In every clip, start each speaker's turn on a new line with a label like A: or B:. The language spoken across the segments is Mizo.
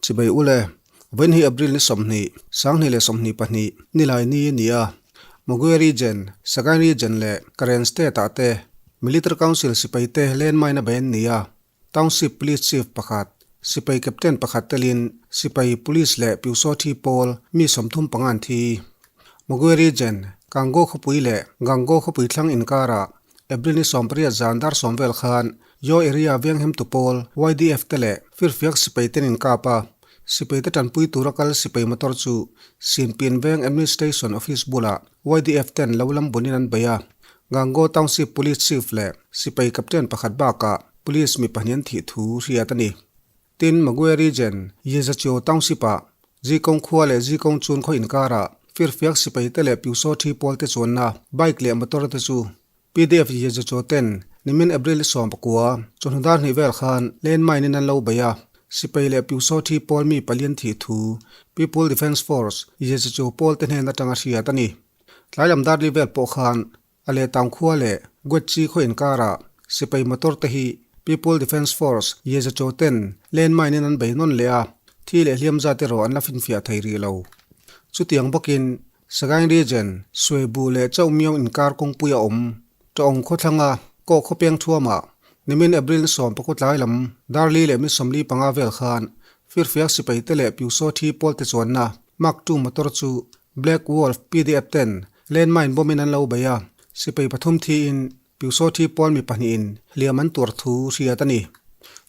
A: Chibai ule, vawiin hi April ni 20, 2022, nilai ni a ni a. Magwe Region, Sagaing Region leh Karen State ah te Military Council sipai te landmine a bei an ni a. Township Police Chief pakhat, sipai Captain pakhat telin sipai, Police leh Pyusawthi pawl mi 35 an thi. Magwe Region, Gango khawpui leh Gango khawpui thlang inkarah April ni 18 zan dar 10 vel khan Yaw area venghimtu pawl YDF te leh firfiak sipai ten inkap a, sipai te tanpui tura kal sipai motor chu Sinpin Veng Administration Office bulah YDF ten lo lam bunin an bei a. Gango Township Police Chief leh sipai Captain pakhat bakah Police mi pahnih an thih thu hriat a ni. Tin, Magwe Region, Yezachio Township-ah Zikawng khua leh Zikawng chun khaw inkarah firfiak sipai te leh Pyusaw thi pawl te chuanna bike leh motor te chu PDF Yezachio ten nimin April 19 chawhnu dar hnih vel khan landmine in an lo bei a, sipai leh Pyusaw thi pawl mi palian thih thu People Defence Force Yezachio pawl te hnen atanga hriat a ni. Tlai lam dar li vel pawh khan A lehtam khua leh Guetchi khaw inkarah sipai motor te hi People Defence Force, Yezacho ten landmine in an bei nawn leh a, thi leh hliam zat erawh an la finfiah thei rih lo. Chutiang bawkin Sagaing Region, Suebu leh Chauhmiau inkar kawngpui a awm. Tawng khawthlanga Kawh khawpeng thuamah nimin April ni 19 tlai lam Darli leh mi 45 vel khan firfiak sipai te leh Pyusaw thi pawl te chuanna Mark II motor chu Black Wolf PDF ten Landmine bomb in an lo bei a, sipai pathum thiin Pyusawthi pawl mi pahnihin hliam an tuar thu hriat a ni.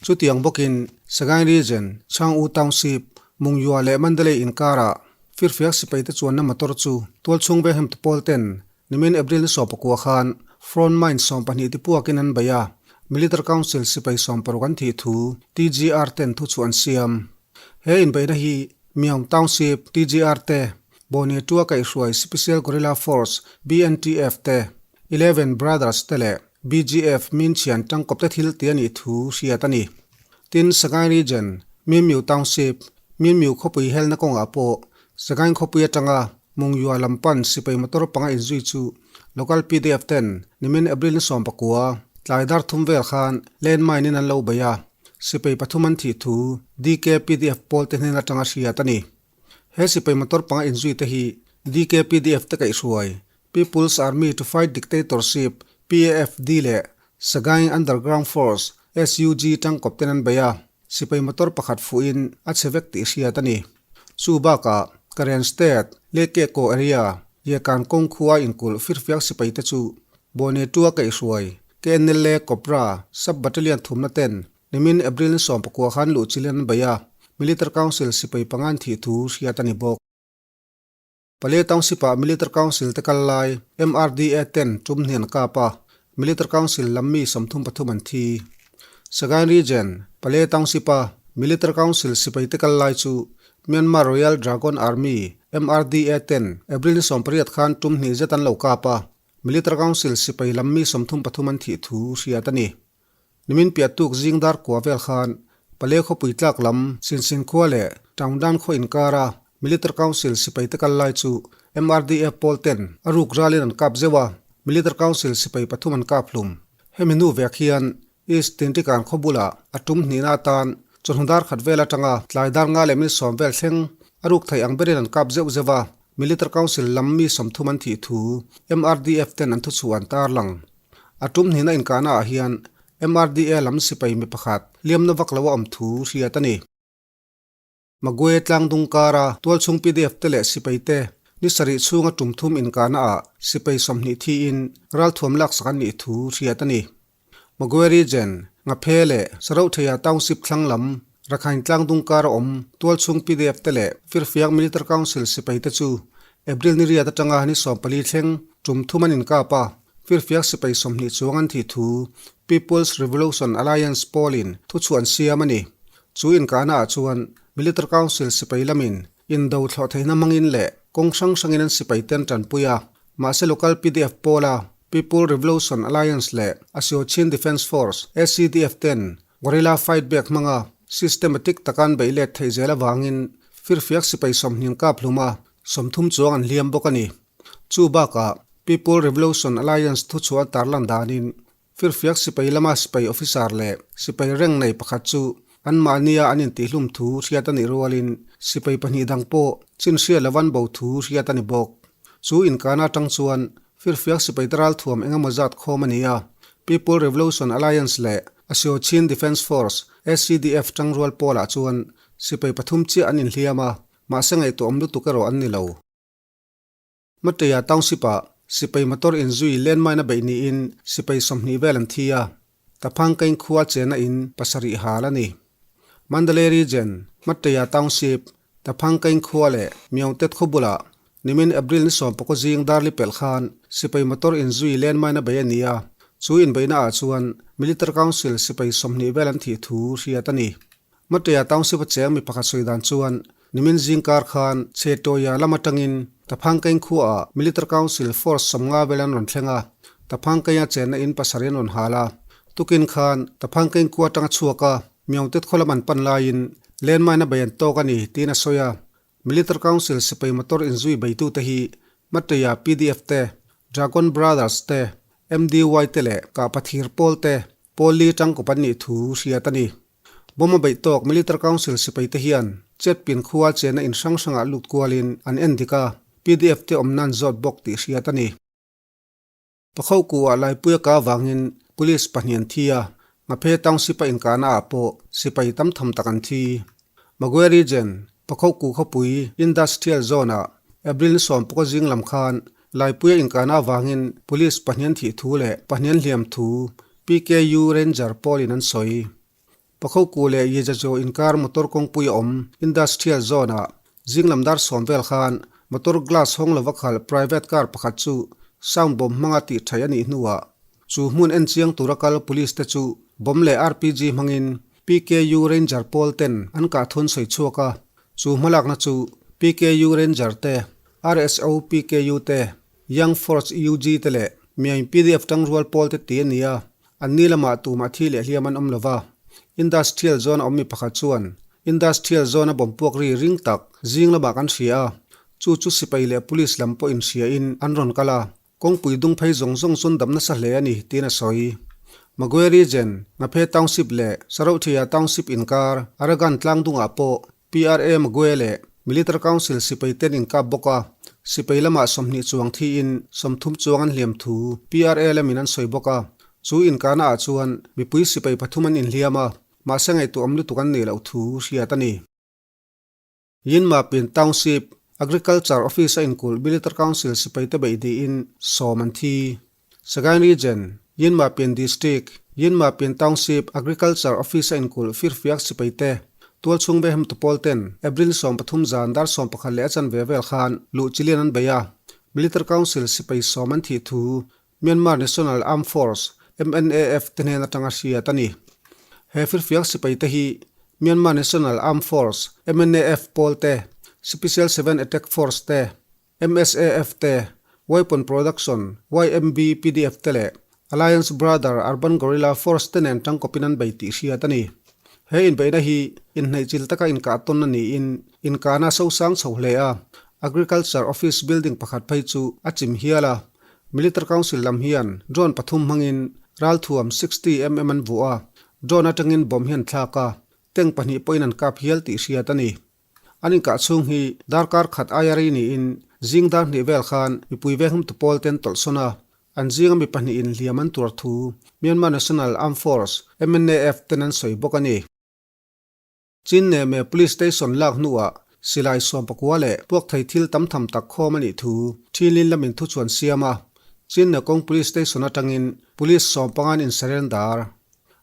A: Chutiang bawkin Sagaing Region, Chang'u Township, Mungyua leh Mandalay inkarah firfiak sipaite chuanna motor chu tualchhung venghimtu pawl ten nimin April ni 19 khan Front Mine 12 tipuakin an bei a, Military Council sipai 60 an thih thu TGR ten thuchhuah an siam. He inbeihna hi Myaung Township, TGR te, Bawni Tua kaihhruai Special Guerrilla Force, BNTF, te, Eleven Brothers te leh BGF min chhian tangkawp te thil ti a nih thu hriat a ni. Tin, Sagaing Region, Mimyu Township, Mimyu khawpui helna kawngah pawh Sagaing khawpui atanga Mungyua lam pan sipai motor panga inzui chu local PDF ten nimin April ni 19 tlai dar thum vel khan landmine in an lo bei a, sipai pathum an thih thu DKPDF pawl te hnen atanga hriat a ni. He sipai motor panga inzui te hi DKPDF te kaihhruai People's Army to Fight Dictatorship, PAFD, leh Sagaing Underground Force, SUG, tangkawp ten an bei a, sipai motor pakhat fuhin a chhe vek tih hriat a ni. Chu bakah Karen State, Lekeko area, Yekan kawng khua inkulh firfiak sipai te chu Bawni tua kaihhruai KNLA Cobra Sub-Battalion thumna ten nimin April ni 19 khan luh chilin an bei a, Military Council sipai panga an thih thu hriat a ni bawk. Pale Township-ah Military Council te kal lai MRDA ten tum hnian kap a, Military Council lam mi 33 an thi. Sagaing Region, Pale Township-a Military Council sipai te kal lai chu Myanmar Royal Dragon Army, MRDA, ten April ni 18 khan tum hnih zet an lo kap a, Military Council sipai lam mi 33 an thih thu hriat a ni. Nimin piah tuk zing dar kua vel khan Pale khawpui tlak lam Sinsin khua leh Taungdan khaw inkara Military Council sipai te kal lai chu MRDF pawl ten a ruk ralin an kap zeuh a, Military Council sipai pathum an kap hlum. Hemi hnu vek hian East Tintikan khaw bulah a tum hnihna atan chawhnu dar khat vel atanga tlai dar nga leh minute 10 vel thleng a ruk theih ang berin an kap zeuh zeuh a, Military Council lam mi 30 an thih thu MRDF ten an thuchhuah an tarlang. A tum hnihna inkahna ah hian MRDA lam sipai mi pakhat hliamna vak lo a awm thu hriat a ni. Magwe tlangdung kara tualchhung PDF te leh sipai te ni sarih chhunga tum thum inkahna ah sipai 20 thiin ralthuam laksak an nih thu hriat a ni. Magwe Region, Ngaphe leh Sarohtheia Township thlang lam Rakhine tlangdung kara awm tualchhung PDF te leh Firfiak Military Council sipai te chu April ni riat atanga ni 14 thleng tum thum an inkap a, Firfiak sipai 20 chuang an thih thu People's Revolution Alliance pawlin thuchhuah an siam a ni. Chu inkahna ah chuan Military Council sipai lamin indo thlawh theihna hmangin leh kawng hrang hrangin an sipai te an tanpui a, mahse local PDF pawla People Revolution Alliance leh Aseochin Defence Force, ACDF, ten guerrilla fight back hmanga systematic taka an beih let theih zel avangin firfiak sipai 20 kap hlum a, 30 chuang an hliam bawk a ni. Chu bakah People Revolution Alliance thuchhuah tarlan danin firfiak sipai lama sipai officer leh sipai reng nei pakhat chu Anmahnia an intihlum thu hriat a nih rualin sipai pahnih dang pawh chin hriat lo an bo thu hriat a ni bawk. Chu inkana atang chuan firfiak sipaite ralthuam eng emaw zat khawm a ni a, People Revolution Alliance leh Aseochin Defence Force, ACDF, tangrual pawlah chuan sipai pathum chiah an inhliam a, mahse ngaihtuahawm lutuk erawh an ni lo. Mateia Township-ah sipai motor inzui landmine a beih niin sipai 20 vel an thi a, Taphangkain khua chenna in pasarih hal a ni. Mandalay Region, Mateia Township, Taphangkain khua leh Myaungtet khaw bulah nimin April ni sawmpakaw zing darli pelh khan sipai motor inzui landmine a bei a ni a, chu inbeihna ah chuan Military Council sipai 20 vel an thih thu hriat a ni. Mateia Township a cheng mi pakhat sawi dan chuan nimin zingkar khan Chhetawia lam atangin Taphangkain khuaah Military Council Force 50 vel an rawn thleng a, Taphangkain a chenna in pasarih an rawn hal a. Tukin khan Taphangkain khua atanga chhuak a, Myaungtet khaw lam an pan laiin landmine a bei an tawk a ni tiin a sawi a. Military Council sipai motor inzui beitute hi Mateia pdf te, Dragon Brothers te, MDY te leh Kahpathir pawl te, pawl li tangkawp an nih thu hriat a ni. Bomb a beih tawk Military Council sipai te hian Chetpin khua chenna in hrang hrangah lut kualin an en dik a, pdf te awmna an zawt bawk tih hriat a ni. Pakhokuah Laipuia ka avangin Police pahnih an thi a, Ngaphe Township a inkahna ah pawh sipai tam tham tak an thi. Magwe Region, Pakhoku khawpui Industrial Zone ah April ni sawmpakaw zing lam khan Laipuia inkahna avangin Police pahnih an thih thu leh pahnih an hliam thu PKU Ranger pawlin an sawi. Pakhoku leh Yejajo inkar motor kawngpui a awm Industrial Zone ah zinglam dar sawm vel khan motor glass hawng lova khalh private car pakhat chu sound bomb hmanga tih thaih a nih hnuah chu hmun en chiang tura kal police te chu bomb leh RPG hmangin PKU Ranger pawl ten an kah thun sawi chhuak a, chu hmalakna chu PKU Ranger te, RSO PKU te, Young Force UG te leh Myaing pdf tangrual pawl te ti a ni a, an ni lamah tumah thi leh hliam an awm lo va. Industrial Zone a awm mi pakhat chuan, Industrial Zone a bomb puak ri ring tak zing lamah kan hria a, chu chu sipai leh police lam pawh inhriain an rawn kal a, Kawngpui dung phei zawng zawng chuan dam nasa hle a ni, tiin a sawi. Magwe Region, Ngaphe Township leh Sarohthia Township inkar, Arakan tlang dungah pawh PRA Magwe leh Military Council sipai ten inkap bawk a, sipai lamah 20 chuang thiin 30 chuang an hliam thu PRA lamin an sawi bawk a. Chu inkarna ah chuan mipui sipai pathum an inhliam a, mahse ngaihtuahawm lutuk an nih loh thu hriat a ni. Yinmapin Township Agriculture Office a inkulh Military Council sipaite beih niin sawm an thi. Sagaing Region, Yinmapin District, Yinmapin Township Agriculture Office a inkulh firfiak sipaite tualchhung vehemtu pawl ten April 13 zan dar 11 leh a chanve vel khan luh chilian an bei a, Military Council sipai sawm an thih thu Myanmar National Armed Force, MNAF, te hnen atanga hriat a ni. He firfiak sipai te hi Myanmar National Armed Force, MNAF, pawl te, Special Seven Attack Force te, MSAF te, Weapon Production, YMB, pdf te leh Alliance Brother Urban Guerrilla Force te nen tangkawpin an bei tih hriat a ni. He inbeihna hi inhneihchilh taka inkah tawn a niin inkahna a sosang chho hle a, Agriculture Office building pakhat phei chu a chim hial a. Military Council lam hian drone pathum hmangin ralthuam 60 mm an vuah a, drone atangin bomb hi an thlak a, tank pahnih pawhin an kap hial tih hriat a ni. An inkah chhung hi darkar khat aia rei niin zing dar hnih vel khan mipui venghumtu pawl ten tawlhsawn a, an zinga mi pahnihin hliam an tuar thu Myanmar National Armed Force, MNAF, ten an sawi bawk a ni. Chin Neme Police Station lak hnuah silai sawmpakua leh puak thei thil tam tham tak khawm a nih thu Thinlin lamin thuchhuan siam a, Chin Nakawng Police Station atangin Police sawmpangan in surrender.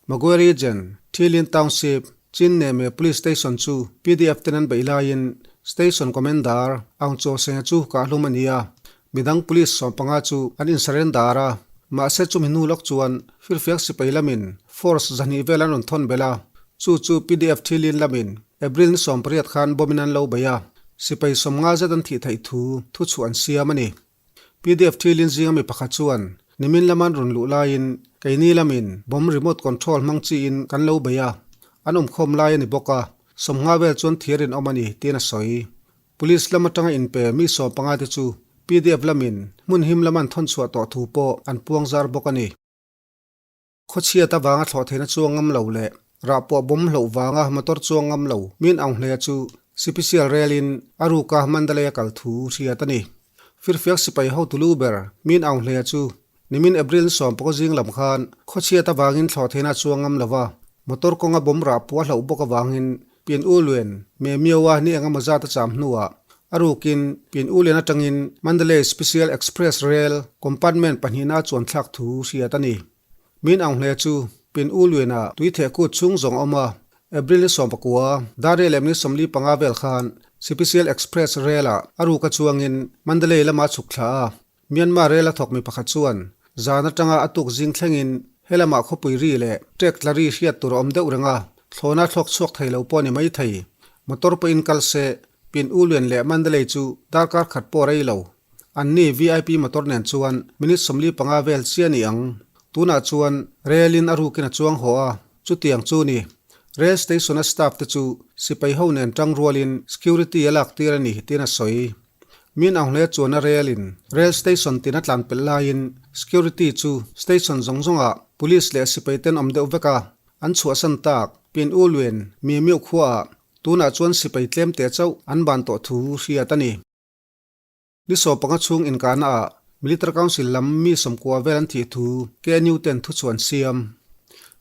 A: Magwe Region, Thilin Township, Chin Neme Police Station chu pdf ten an beih laiin Station Commander Aung Chaw Senga chu kahhlum a ni a, midang Police sawmpanga chu an in surrender a, mahse chumi hnu lawk chuan firfiak sipai lamin Force zahnih vel an rawn thawn belh a, chu chu pdf Thilin lamin April ni 18 khan bomb in an lo bei a, sipai 50 zet an thih theih thu thuchhuah an siam a ni. Pdf Thilin zinga mi pakhat chuan nimin lama an rawn luh laiin keini lamin bomb remote control hmang chiin kan lo bei a, an awmkhawm lai a ni bawk a, 50 vel chuan thir in awm a ni tiin a sawi. Police lam atanga inpe mi 15 te chu pdf lamin hmun him lama an thawn chhuah tawh thu pawh an puang zar bawk a ni. Khawchhiat avanga thlawh theihna chuang ngam lo leh. Rahpuah bomb hloh vanga motor chuang ngam lo Min Aung Hlea chu sipisial relin a ruka Mandalay a kal thu hriat a ni. Firfiak sipai hotu lu ber Min Aung Hlea chu nimin April 10 zing lam khan khawchhiat avangin thlawhtheihna a chuang ngam lo va, motor kawnga bomb rahpuah hloh bawk avangin Pin U Luen Me Myo-a ni engemaw zat a cham hnuah a rukin Pin U Lian atangin Mandalay Special Express Rail compartment pahnihna a chuan thlak thu hriat a ni. Min Aung Hle chu Pin U Luen-a tui theh kut chhung zawng a awm a, April ni 19, Dar leh minute 45 vel khan Special Express Rail-ah a ruka chuangin Mandalay lama a chhuk thla a. Myanmar rel a thawk mi pakhat chuan zan atanga a tuk zing thlengin helamah khawpui ri leh ṭek tla ri hriat tur a awm deuh reng a, thlawna thlawk chhuak thei lo pawh a ni mai thei. Motor pawhin kal se, Pin U Lian leh Mandalay chu darkar khat pawh a rei lo. An ni VIP motor nen chuan minute 45 vel chiah a ni ang. Tunah chuan rel in a rukin a chuang haw a, chutiang chu ni. Rail station a staff te chu sipai ho nen tang rualin security a lak tir a ni tiin a sawi. Min Aung Hle chuan a rel in rail station tin a tlan pelh laiin security chu station zawng zawngah police leh sipai ten awm deuh vek a, an chhuahsan tak. Pin U Luen Mi Myo khuaah tunah chuan sipai tlem teh chauh an ban tawh thu hriat a ni. Ni 15 chhung inkahna ah Military Council lam mi 90 vel an thih thu KNU ten thuchhuan siam.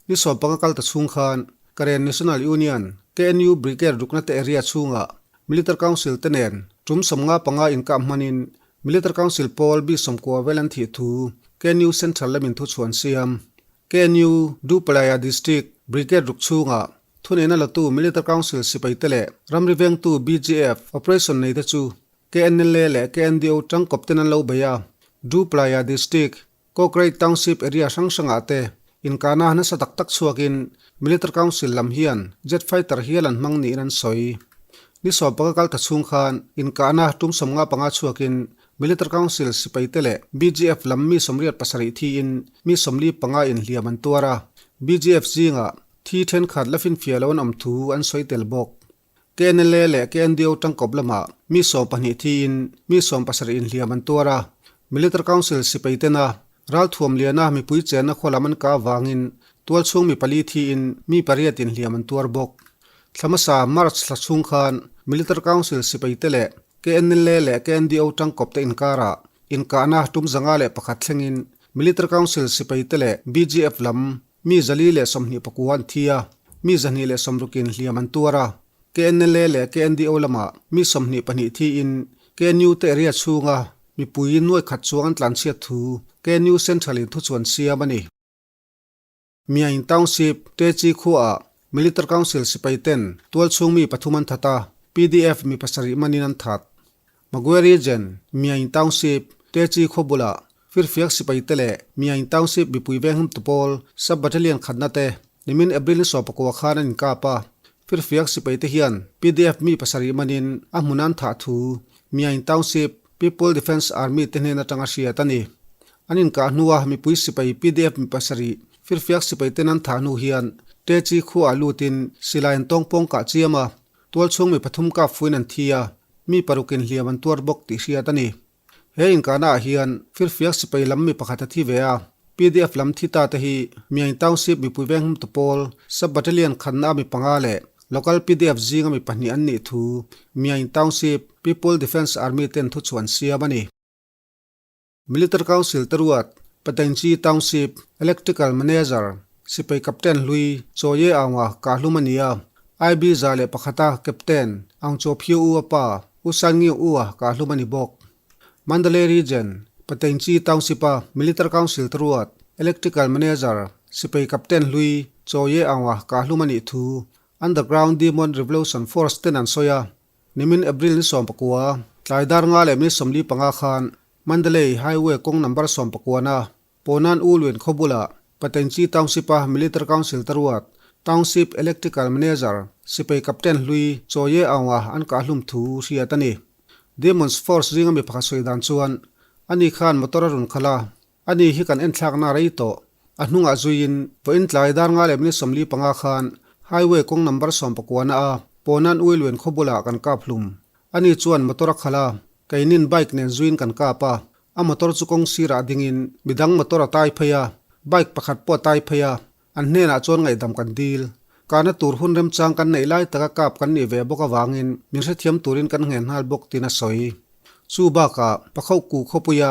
A: Ni 15 kal ta chhung khan Karen National Union, KNU Brigade rukna te area chhungah Military Council te nen tum 55 inkah hmanin Military Council pawl bi 90 vel an thih thu KNU Central lamin thuchhuan siam. KNU Dupalaya District Brigade ruk chhungah thuneihna latu Military Council sipai te leh ramri vengtu BGF operation nei te chu KNLA leh KNDO tangkawp ten an lo bei a, Dupalaya District Kawkreih Township area hrang hrangah te inkahna nasa tak tak chhuakin Military Council lam hian jet fighter hial an hmang niin an sawi. Ni 15 kal ta chhung khan inkahna tum 55 chhuakin Military Council sipai te leh BGF lam mi 87 thiin mi 45 in hliam an tuar a, BGF zingah thi thenkhat la finfiah lo an awm thu an sawi tel bawk. KNLA leh KNDO tangkawp lamah mi 12 thiin mi 70 inhliam an tuar a, Military Council sipai tena ralthuam liana mipui chenna khaw lam an kah avangin tualchhung mi pali thiin mi pariat inhliam an tuar bawk. Thla hmasa March thla chhung khan Military Council sipai te leh KNLA leh KNDO tangkawp te inkarah inkahna tum 501 thlengin Military Council sipai te leh BGF lam Mi 429 an thi a, mi 260 in hliam an tuar a. KNLA leh KNDO lamah mi 22 thiin KNU te area chhunga mipui nuai khat chuang an tlanchhiat thu KNU Central in thuchuan siam a ni. Myaing Township, Techi khuaah Military Council sipai ten tualchhung mi pathum an that a, PDF mi pasarih manin an that. Magwe Region, Myaing Township, Techi khaw bulah Firfiak sipai te leh Myaing Township mipui venghum tu pawl Sub Battalion khatna te nimin April ni 19 khan an inkap a. Firfiak sipai te hian PDF mi pasarih manin a hmun an thah thu Myaing Township People Defence Army te hnen atanga hriat a ni. An inkah hnua mipui sipai PDF mi pasarih Firfiak sipai ten an thah hnu hian Techi khuaah lutin silai an tawngpawng kah chiam a, tualchhung mi pathum kap fuin an thi a, mi parukin hliam an tuar bawk tih hriat a ni. He inkahna ah hian Firfiak sipai lam mi pakhat a thi ve a, PDF lam thi ta te hi Myaing Township mipui veng hum tu pawl Sub Battalion khatna a mi panga leh Local PDF zinga mi pahnih an nih thu Myaing Township People Defence Army ten thuchhuah an siam a ni. Military Council te ruat Patenchi Township Electrical Manager Sipai Captain hlui Chaw Ye Aunga kahlum a ni a, IB 101 a Captain Aung Chaw Phyo U a pa U San Ngiu U a kahlum a ni bawk. Mandalay Region Patenchi Township a Military Council te ruat Electrical Manager Sipai Captain hlui Chaw Ye Aunga kahlum a nih thu Underground Demon Revolution Force ten an sawi a, Nimin April ni 19, tlai dar nga leh minute 45 khan Mandalay Highway kawng number 19 a Ponan U Luen khaw bulah Patenchi Township a Military Council te ruat Township Electrical Manager Sipai Captain hlui Chaw Ye Aung-a an kah hlum thu hriat a ni. Demons Force zinga mi pakhat sawi dan chuan ani khan motor a rawn khalh a, ani hi kan enthlakna a rei tawh. A hnungah zuiin vawiin tlai dar nga leh minute 45 khan Highway kawng number 19 a Ponan U Luen khaw bulah kan kap hlum. Ani chuan motor a khalh a, keinin bike nen zuiin kan kap a, a motor chu kawng sirah dingin midang motor a tai phei a, bike pakhat pawh a tai phei a, an hnenah chuan ngaihdam kan dil. Kahna tur hun remchang kan neih lai taka kap kan nih ve bawk avangin min hrethiam turin kan nghen nghal bawk tiin a sawi. Chu bakah Pakhohku khawpuia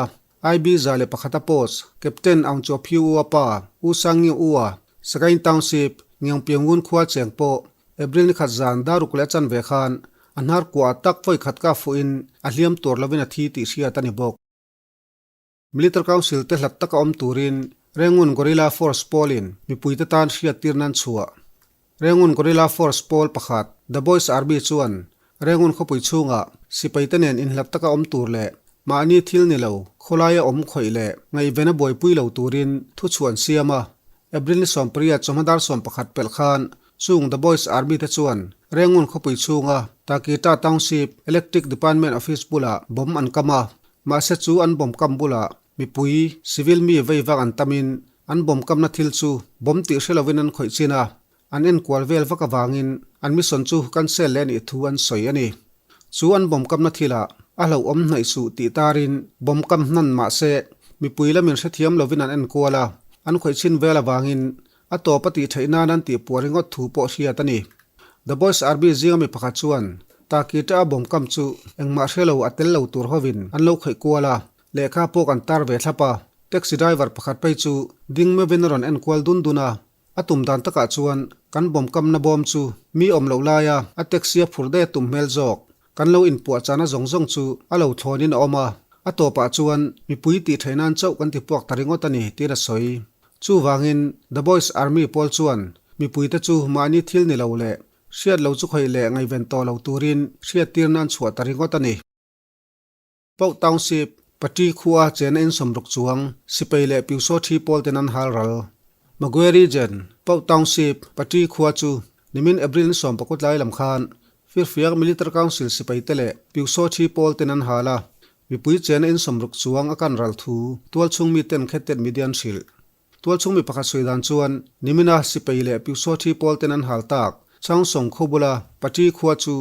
A: IB 101 a post Captain Aung Chaw Phyu U a pa U Sang Ngi U a Sagaing Township Ngiangpiangun khua cheng pawh April ni khat zan daruk leh a chanve khan a hnar kuah tak vawi khat ka fuhin a hliam tur lovin a thi tih hriat a ni bawk. Military Council te hlat taka awm turin Rengun Guerrilla Force pawlin mipuite tan hriattir nan chhuah. Rengun Guerrilla Force pawl pakhat The Boys Army chuan Rengun khawpui chhungah sipaite nen inhlat taka awm tur leh mahni thil ni lo khawlaia awm khawih leh ngaihven a buaipui lo turin thuchhuah an siam a. April ni 18 chawhma dar 11 pelh khan Chung The Boys Army te chuan Rengun khawpui chhunga Takita Township Electric Department Office bulah bomb an kam a, mahse chu an bomb kam bulah mipui, civil mi vei vak an tamin an bomb kamna thil chu bomb tih hre lovin an khawih chin a, an enkual vel vak avangin an mission chu cancel leh nih thu an sawi a ni. Chu an bomb kamna thilah a hlauhawm hnaih suh tih tarin bomb kam hnan mahse mipui lamin hrethiam lovin an enkual a, an khawih chin vel avangin A tawp a tih theih nan an tih puah ringawt thu pawh hriat a ni. The Boys Army zinga mi pakhat chuan Taki ṭa bawm kam chu engmah hre lo a tel lo tur hovin an lo khawih kual a, lehkha pawh kan tar ve thlap a. Taxi driver pakhat phei chu ding meuhin a rawn en kual dun dun a, a tum dan takah chuan kan bawm kamna bawm chu mi awm loh laia a taxi a phur daih a tum hmel zawk. Kan lo inpuah chahna zawng zawng chu a lo thlawnin a awm a, a tawpah chuan mipui tih theih nan chauh kan ti puak ta ringawt a ni, tiin a sawi. Chuvangin, The Boys Army pawl chuan mipuite chu mahni thil ni lo leh hriat lo chu khawih leh ngaihven tawh lo turin hriattir nan chhuah ta ringawt a ni. Pauh Township, Pati khua chena insawmruk chuang sipai leh Pyusaw thi pawl ten an hal ral. Magwe Region, Pauh Township, Pati khua chu nimin April ni 19 tlai lam khan Firfiak Military Council sipai te leh Pyusaw thi pawl ten an hal a, mipui chena insawmruk chuang a kan ral thu tualchhung mi ten khetet media an hrilh. Tualchhung mi pakhat sawi dan chuan nimina sipai leh Pyusaw thi pawl ten an hal tak Changsawng khaw bula Pati khua chu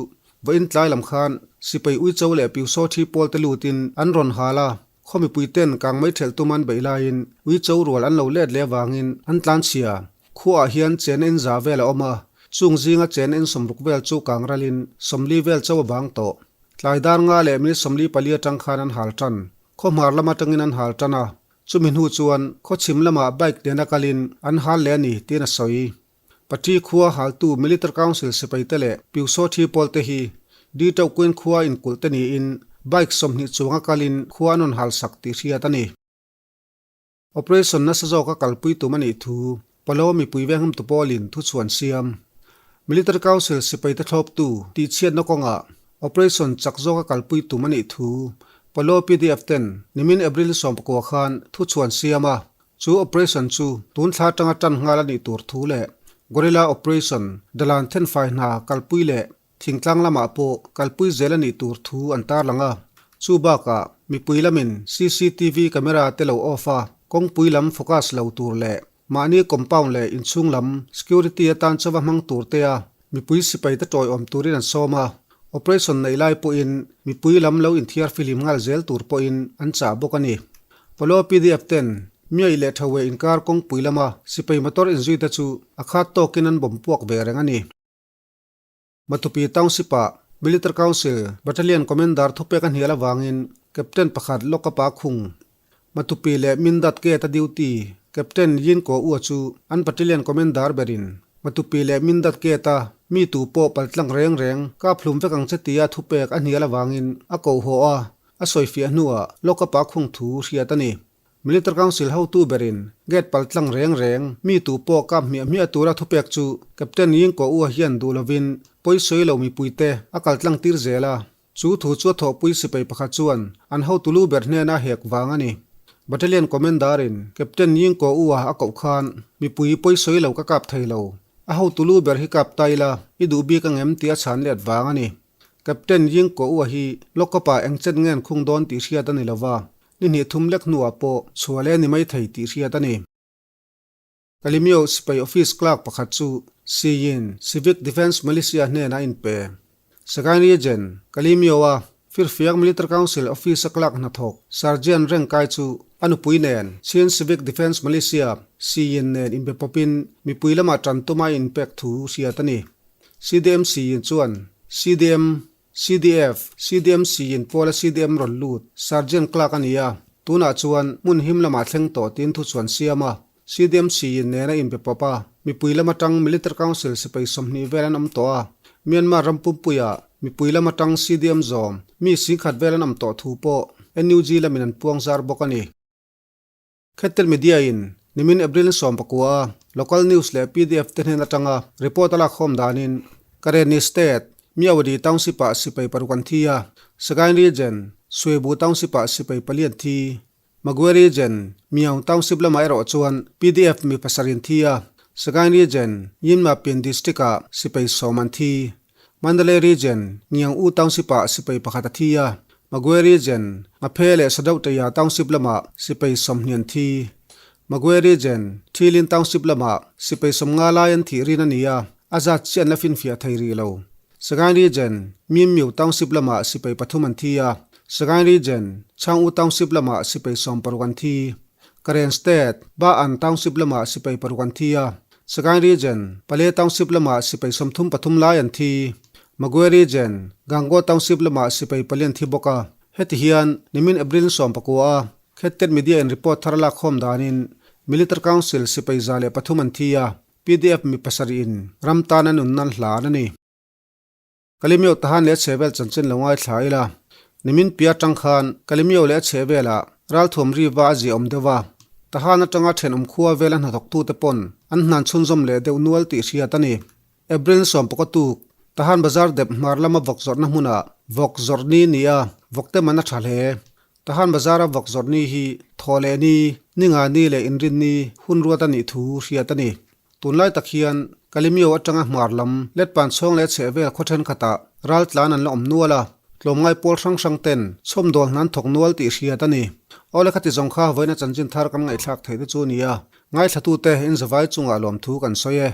A: vawiin tlai lam khan sipai Uicho leh Pyusaw thi pawl te lutin an rawn hal a, khaw mipui ten kang mai thelh tum an beih laiin Uicho rual an lo let leh avangin an tlanchhia. Khuaah hian chena in za vel a awm a, chung zinga chena in 60 vel chu kang ralin 40 vel cho a bang tawh. Tlai dar nga leh minute 44 atang khan an hal tan. Khaw hmar lam atangin an hal tan a, Chumi hnu chuan khawchhim lamah bike nena kalin an hal leh a ni tiin a sawi. Pati khua haltu Military Council sipaite leh Pyusaw thi pawlte hi Di Tauhkuin khua inkulh te niin bike 20 chuanga kalin khua an rawn hal sak tih hriat a ni. Operation nasa zawka kalpui tum a nih thu Palo mipui vengham tu pawlin thuchhuan siam. Military Council sipaite thlawptu tihchhiatna kawngah operation chak zawka kalpui tum a nih thu Palo PDF ten nimin April 19 khan thuchhuan siam a, chu operation chu tun thla atanga tan nghal a nih tur thu leh Guerrilla Operation dalan thenfai hna kalpui leh Thingtlang lamah pawh kalpui zel a nih tur thu an tarlang a, chu bakah mipui lamin cctv camera te lo off a, kawngpui lam focus lo tur leh mahni compound leh inchhung lam security atan chauva hmang tur te a mipui sipai te tawiawm turin an sawm a, operation neih lai pawhin mipui lam lo inthiar fihlim nghal zel tur pawhin an chah bawk a ni. Pawlaw pdf ten Miaih leh Thaweh inkar kawngpui lama sipai motor inzui te chu a khat tawkin an bawm puak ve reng a ni. Matupi Township-ah Military Council Battalion Commander thupek a hnial avangin Captain pakhat Lokapa khung Matupi leh Mindat Gate-a duty Captain Yin Ko Ua chu an Battalion Commander berin Matupi leh Mindat Gate-a mi tu pawh paltlang reng reng kap hlum vek ang che tia thupek a hnial avangin a koh haw a, a sawifiah hnuah Lokapa khung thu hriat a ni. Military Council hotu berin gate paltlang reng reng mi tu pawh kap hmiah hmiah tura thupek chu Captain Ying Ko Ua hian duh lovin pawi sawi lo mipuite a kaltlang tir zel a. Chu thu chu a thawhpui sipai pakhat chuan an hotu lu ber hnena hek vang a ni. Battalion Commander-in Captain Ying Ko Ua a koh khan mipui pawi sawi lo ka kap thei lo, a hotu lu ber hi kap ta ila i duh bik angem tih a chhan let vang a ni. Captain Ying Ko Ua hi lawkawpah eng chet nge an khung dawn tih hriat a ni lova, Ni hnih thum lek hnuah pawh chhuah leh ni mai thei tih hriat a ni. Kalimio sipai office clerk pakhat chu Siyin Civic Defence Militia hnenah a inpe. Sagaing Region, Kalimio-a Firfiak Military Council Office-a clerk hnathawk Sergeant Reng Kai chu a nupui nen Chin Civic Defence Militia, Siyin nen inbe pawpin mipui lamah tan tuma inpek thu hriat a ni. CDM Siyin chuan CDM CDF, CDM Siyin pawla CDM rawn lut Sergeant Clerk a ni a, tunah chuan hmun him lamah thleng tawh tiin thuchhuan siam a. CDMC in nena inbe pawp a, mipui lam atang Military Council sipai 20 vel an awm tawh a, Myanmar ram pumpuiah mipui lam atang CDM zawm mi 10,000 vel an awm tawh thu pawh NUG lamin an puang zar bawk a ni. Khettel Media in nimin April 19 a local news leh pdf te hnen atanga report a lak khawm danin Karenni State, Myawaddy Township ah sipai paruk an thi a, Sagaing Region, Suebu Township ah sipai pali an thi. Magwe Region, Myaung Township lamah erawh chuan pdf mi pasarih an thi a, Sagaing Region, Yinmapin District-ah sipai sawm an thi. Mandalay Region, Ngiang U Township-ah sipai pakhat a thi a, Magwe Region, Ngaphe leh Sadauhtaya Township lamah sipai 20 an thi. Magwe Region, Thilin Township lamah sipai 50 lai an thih rin a ni a, a zat chiah an la finfiah thei rih lo. Sagaing Region, Mimmiu Township lamah sipai pathum an thi a, Sagaing Region, Chhang U Township lamah sipai 60 an thi. Karen State, Ba An Township lamah sipai paruk an thi a, Sagaing Region, Pale Township lamah sipai 33 lai an thi. Magwe Region, Gangaw Township lamah sipai pali an thi bawk a. Heti hian nimin April 19 a Khettet Media in report thar lak khawm danin Military Council sipai 103 an thi a, Pdf mi pasarih in ram tan a nun nan hlan a ni. Kalimio Tahan leh a chhehvel chanchin lo ngaithla ila, nimin pia atang khan Kalimio leh a chhehvelah ralthuam ri va a ziah awm deuh a, Tahan atanga thenawm khua vela hnathawktute pawn an hnan chhunzawm leh deuh nual tih hriat a ni. April 19 tuk, Tahan Bazar dep hmar lama vawk zawrhna hmunah vawk zawrh ni ni a, vawkte man a tha hle. Tahan Bazar-a vawk zawrh ni hi thaw leh ni, ni nga ni leh inrin ni hun ruat a nih thu hriat a ni. Tunlai tak hian Kalimio atanga hmar lam letpan chhawng leh chheh vel khaw thenkhatah ral tlan an la awm nual a, tlawmngai pawl hrang hrang ten chhawmdawl hnan thawk nual tih hriat a ni. Awle khati zawng kha vawiina chanchin thar kan ngaihthlak theih te chu a ni a, ngaithlatute inzavai chungah lawmthu kan sawi e.